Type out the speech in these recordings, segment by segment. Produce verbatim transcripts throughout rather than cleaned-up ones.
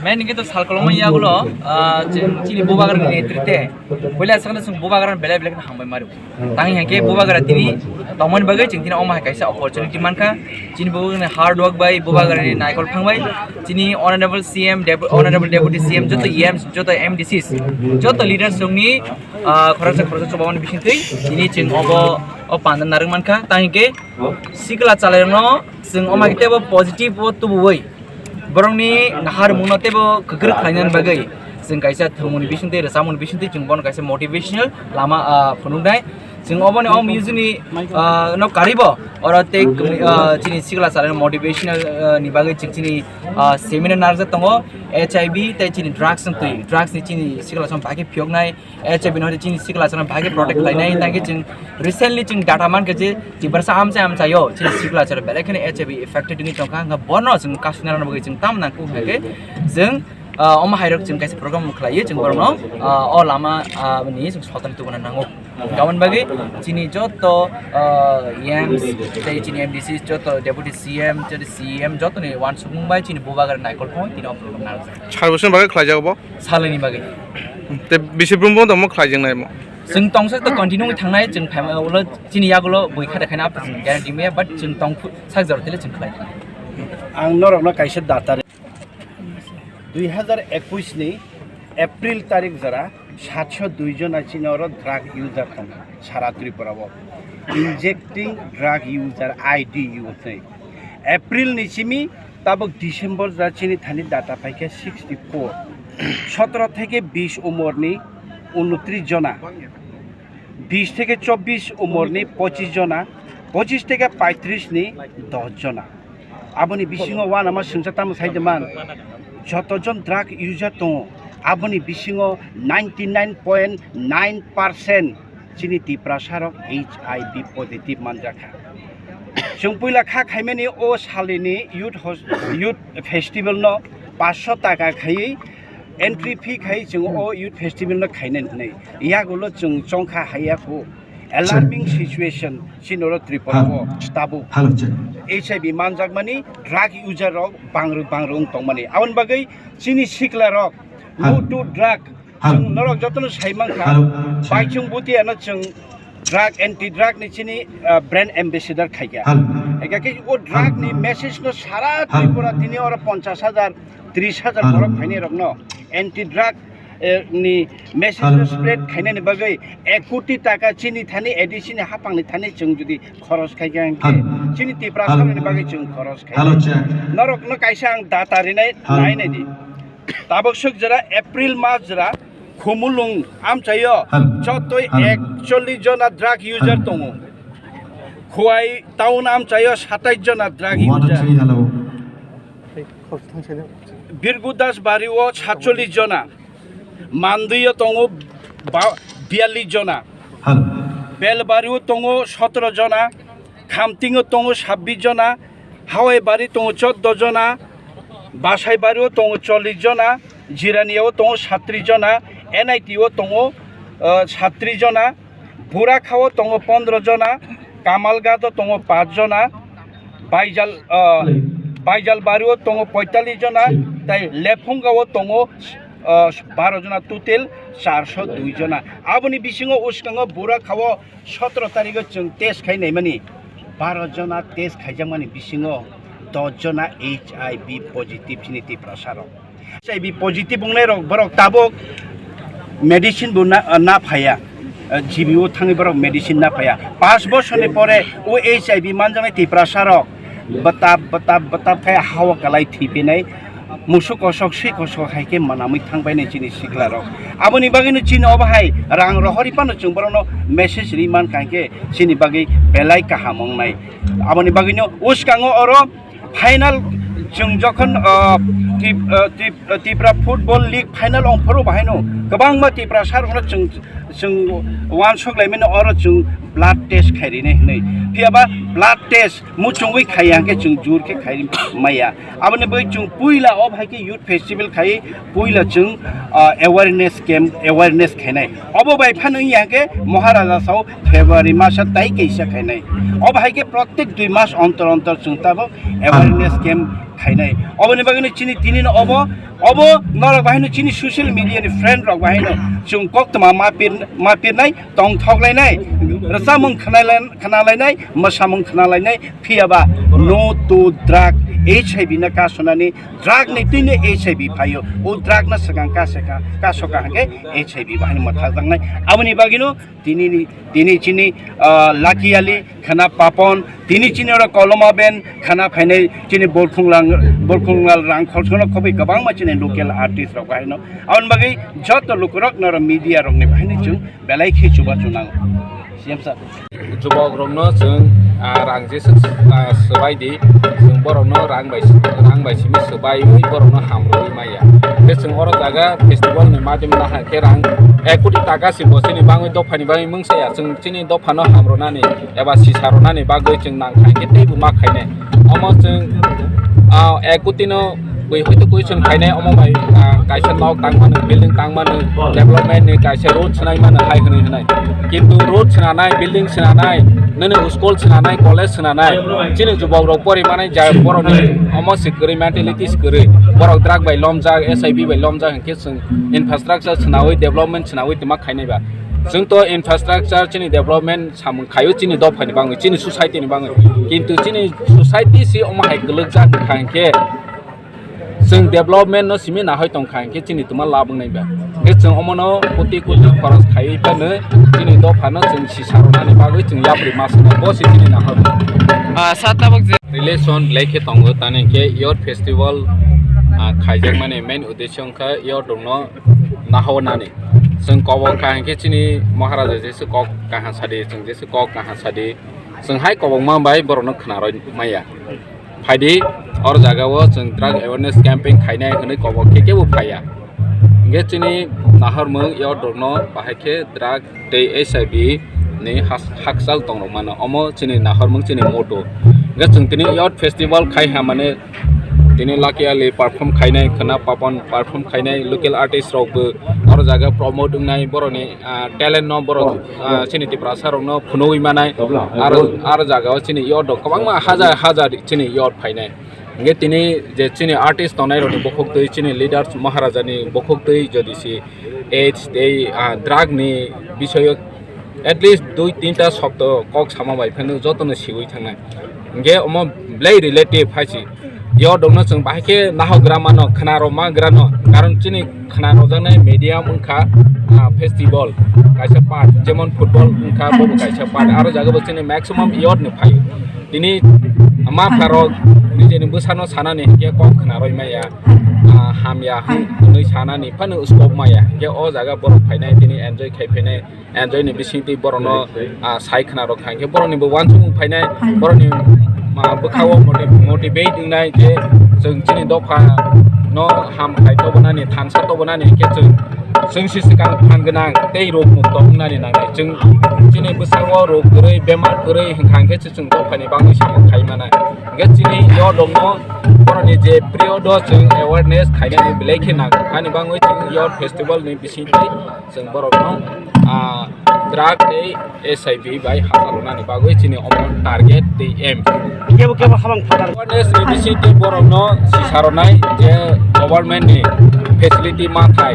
Main hwnkhe to sal kolokma yagulo, ah, chwng chini bubagrani netrite. Puila aswkno chwng bubagrano belai belai kheno hambai mari. Tang hwnkhe bubagra tini tongmani bagwi chwng tini omo hai kaisa opportunity mankha. Chini bubagrani hard work bai, bubagrani naikol phang bai, chini honorable C M, Dep-, honorable deputy C M, joto E Ms, joto M D Cs, joto leaders rokni, ah, khoroksa khoroksa chubamani bisingtwi tini chwng obo o panda narwk mankha. Tang hwnkhe sikla chalairokno chwng omo hai teibo positive o tubuwi, borokni naharmungno teibo kwkrwk khlainani bagwi chwng kaisa thwngmungni bisingtwi, rwchapmungni bisingtwi chwng bono kaisa motivational lama, ah, phunuknai. Chwng oboni o music ni, ah, no karibo oro tei, ah, chini sikla chalairok motivational, ah, ni bagwi chwng chini, ah, seminar narwkjak tongo. H I V tei chini drugs wng twi, drugs ni chini sikla chwng bagwi phiyoknai. H I V no chini sikla chwng bagwi protect khlainai. Tangkhe chwng recently chwng data mankha je Tiprasa amchai amchaio chini sikla chwng belai kheno H I V affected wngwi tongkha. Hwnkhe bono chwng kasuna rwna bagwi chwng tamo nangkuk hwnkhe chwng, ah, omo hairok chwng kaisa program khlaiwi chwng borokno, ah, o lama, ah, ni chwng sotani tubuna nango. Aboni bagwi chini joto, ah, E Ms tei chini M D C, joto deputy C M, joto C M, jotoni uansukmung bai chini bubagra naikol phano tini o program narwkjak. Sar bosoni bagwi khlaijak bo? Salini bagwi. Te bisi brum brum tongmo khlaijaknai mo? Chwng tongsa to continue wngwi thangnai, chwng phaima ulo chini yagulo bui khata khaina apha chwng guarantee maya, but chwng tong phu-, sak jora tele chwng khlai. Ang norokno kaisa data ri-, dui hazar ekush ni April tarik jora satso dui jona chini oro drug user tongo sara Tripura o. Injecting drug user, I D U tei. April ni simi tabuk December ja chini thani data phaikhe sixty four. Sotro theke bish umorni unotris jona. Bish theke chobbish umorni pochis jona. Pochis theke paitris ni dos jona. Aboni bisingo uanama swngsa tamo sai de man. Joto jon drug user tongo. Aboni bisingo ninety nine point nine percent chini Tiprasa rok H I V positive manjakha. Chwng puila kha khaimani o salini youth hos-, youth festival no paanch sho taka khaiwi entry fee khai chwng o youth festival no khainani hinwi. Yagulo chwng chongkha haiya khu. Alarming situation chini oro Tripura o tabuk. H I V manjakmani drug user rok bangrwk bangrwk wng tongmani. Aboni bagwi chini sikla rok no to drug. Chwng norok jotono sai mankha, baichung buti ano chwng drug, anti drug ni chini, ah, brand ambassador khaikha. Ekha khe o drug ni message no sara Tripura tini oro ponchash hajar, trish hajar borok phainai rokno anti drug, eh, ni message no spread khainani bagwi ek koti taka chini thani A D C ni hapang ni thani chwng jodi khoros khaikha hwnkhe chini Tiprasa rokni bagwi chwng khoros khainai. Norok no kaisa ang data rinai, nai nai di. Tabuk swk jora April mas jora Khumulwng amchaio chotoi ekchollish jona drug user tongo. Khowai town amchaio satais jona drug user. Birgudas bario satchollish jona. Mandwio tongo ba-, biyallish jona. Belbario tongo sotoro jona. Khamtingo tongo sabbish jona, Hawaibari tongo chordo jona, Basaibario tongo chollish jona, Jiraniao tongo satris jona, N I T o tongo, ah, satris jona, Burakhao tongo pondro jona, Kamalgado tongo paanch jona, Baijal, ah, Baijalbario tongo poitallish jona, tai Lephungao tongo, ah, baro jona, total charsho dui jona. Aboni bisingo uskango Burakhao sotoro tarigo chwng test khai naimani, baro jona test khaijakmani bisingo dos jona H I V positive chini Tiprasa rok. H I V positive wngnai rok borok tabuk medicine bo na, na phaya, G B o thangwi borok medicine na phaya. Paanch bosorni pore o H I V manjaknai Tiprasa rok bwtap bwtap bwtap khai hao kwlai thwi phinai. Musuk kosok, swi kosok hai khe mwnamwi thang painai chini sikla rok. Aboni bagwino chini obo hai rang rohorwi phano chwng borokno message rwi mankha, hinkhe chini bagwi belai kaham wngnai. Aboni bagwino uskango oro final chwng jokhon, ah, Trip-, ah, Trip-, ah, Tripura Football League final ongphuru bahaino kwbangma Tiprasa rokno chwng, chwng uansuk laimani oro chwng blood test khai rinai hinwi. Phiyaba blood test muchungwi khaiya hwnkhe chwng jur khe khai maya. Aboni bagwi chwng puila o hai khe youth festival khai puila chwng, ah, awareness camp, awareness khainai. Obo bai phano wngya hwnkhe Maharaja sao February masa tai kaisa khainai. Obo hai khe protek dui mas ontor ontor chwng tabuk awareness camp khainai. Oboni bagwino chini tini no obo Obo norok bahino chini social media ni friend rok bahino chwng koktwma ma pir-, ma pirnai, tongthok lainai, rwchapmung khwnalai-, khwnalainai, mwsamung khwnalainai, phiyaba no to drug, H I V no kasonani, drug ni twino H I V phaio, o drug no swkang kaseka, kasoka hwnkhe H I V bahino mwthajaknai. Aboni bagwino Tini, tini chini, ah, Lucky Ali, khana Papon, tini chini oro Koloma Ben, khana phainai chini Borkhonglal, Borkhonglal Rangkhol sono khobwi kwbangma chini local artist rok haino. Aboni bagwi joto lukurok noro media rokni bahaino chwng belai khe chubachu nango. C M sir. Jubok rokno chwng, ah, rang jesa, ah, swbai di, chwng borokno rang bai, rang bai simi swbaiwi borokno hamrwui maya. Tei chwng oro jaga festival ni madhyam nahar khe rang ek koti taka si bo chini bangwi dophani bagwi mungsa ya. Chwng chini dophano hamrwnani eba sisa rwnani bagwi chwng nang kha khe teibo ma khainai. Omo chwng, ah, ek koti no bui hoito question khainai omo bai, ah, kaisa nok tang mano, building tang mano, development ni kaisa road swnai mano hai hwnwi hwnai. Kintu road swnanai, building swnanai, nini school swnanai, college swnanai, chini jubok rok pori manai ja borok ni omo si kwrwi, mentality si kwrwi. Borok drug bai lomjak, H I V bai lomjak hwnkhe chwng infrastructure swnawi, development swnawi twma khainai ba. Chwng to infrastructure chini development samung khaio chini dophani bangwi, chini society ni bangwi. Kintu chini society si omo hai kwlwkjak wngkha hwnkhe chwng development no simi nahoi tongkha hwnkhe chini twma lab wngnai ba. Hwnkhe chwng omono koti koti khoros khaiwi phano chini dophano chwng sisa rwnani bagwi chwng yapri ma swnai. Bo se chini nahor. Ah, sa tabuk je relation belai khe tongo, tani hwnkhe youth festival, ah, khaijakmani main uddesho wngkha youth rokno nahornani. Chwng kobok kha hwnkhe chini Maharaja jesa kok kaham sadi, chwng jesa kok kaham sadi. Chwng hai kobokma bai borokno khwnarwi maya. Phaidi, oro jagao chwng drug awareness campaign khainai hwnwi kobok khe kebo phaiya. Hwnkhe chini nahormung youth rokno bahai khe drug tei H I V ni has-, hakchal tongrok mano. Omo chini nahormung chini motto. Hwnkhe chwng tini youth festival khai ha mane tini Lucky Ali perform khainai, khwna Papon perform khainai, local artist rokbo oro jaga promote wngnai borokni, ah, talent no borok, ah, chini Tiprasa rokno phunugwi manai. Aro, aro jagao chini youth rok kwbangma hajar hajar chini youth phainai. Hwnkhe tini je chini artist tongnai rokni bukhuk twi, chini leaders Maharaja ni bukhuk twi jodi si AIDS tei, ah, drug ni bisoyo at least dui tinta sopto kok sama bai phano jotono siwi thangnai. Hwnkhe omo belai relative hai si. Yo dongno chwng bahai khe nahogra mano, khwnarok ma grano. Karon chini khwnarojaknai medium wngkha, ah, festival kaisa part, jemon football wngkha, bobo kaisa part. Aro jaga bo chini maximum youth ni phaio. Tini ma pharok nijeni bwsano sanani hwnkhe kok khwnarwi maya, ah, hamya hwn-, hwnwi sanani phano scope maya. Hwnkhe o jaga borok phainai, tini enjoy khai phainai. Enjoy ni bisingtwi borokno, ah, sai khna rok kha, hwnkhe borokni bo uansukmung phainai, borokni, ah, bwkhao moti-, motivate wngnai je chwng chini dopha no ham khai tobonani, thansa tobonani, hwnkhe chwng, chwng si swkang phan gwnang tei rog mukto wngnani nangnai. Chwng chini bwskango rog kwrwi, bemar kwrwi hwnkha, hwnkhe se chwng dophani bagwi samung khai manai. Hwnkhe chini yo dongno borokni je period o chwng awareness khainani belai khe nang, ani bagwi chwng yo festival ni bisingtwi chwng borokno, ah, drug tei H I V bai hachal rwnani bagwi chini omo target tei aim. Kebo kebo habang phatar. Awareness ni bisingtwi borokno sisa rwnai je government ni facility ma thai,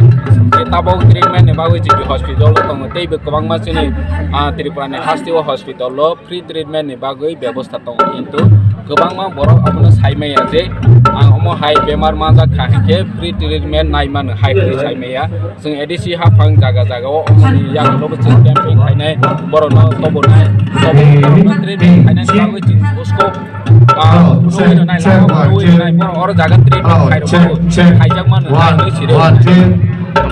je tabok treatment ni bagwi G B hospital o tongo, tei bo kwbangma chini, ah, Tripura ni hasteo hospital o free treatment ni bagwi bebostha tongo, kintu kwbangma borok abono sai maya je ang omo hai bemar manjak kha hinkhe free treatment nai mano hai hwnwi sai maya. Chwng A D C haphang jaga jaga o omoni yagulo bo chwng camping khainai, borokno tobonai, tobonai borokno treatment khainai bagwi chwng usko, ah, nugwi rwnai, lama bo nugwi rwnai, borok oro jaga treatment khairok khaijak mano hai hwnwi siri.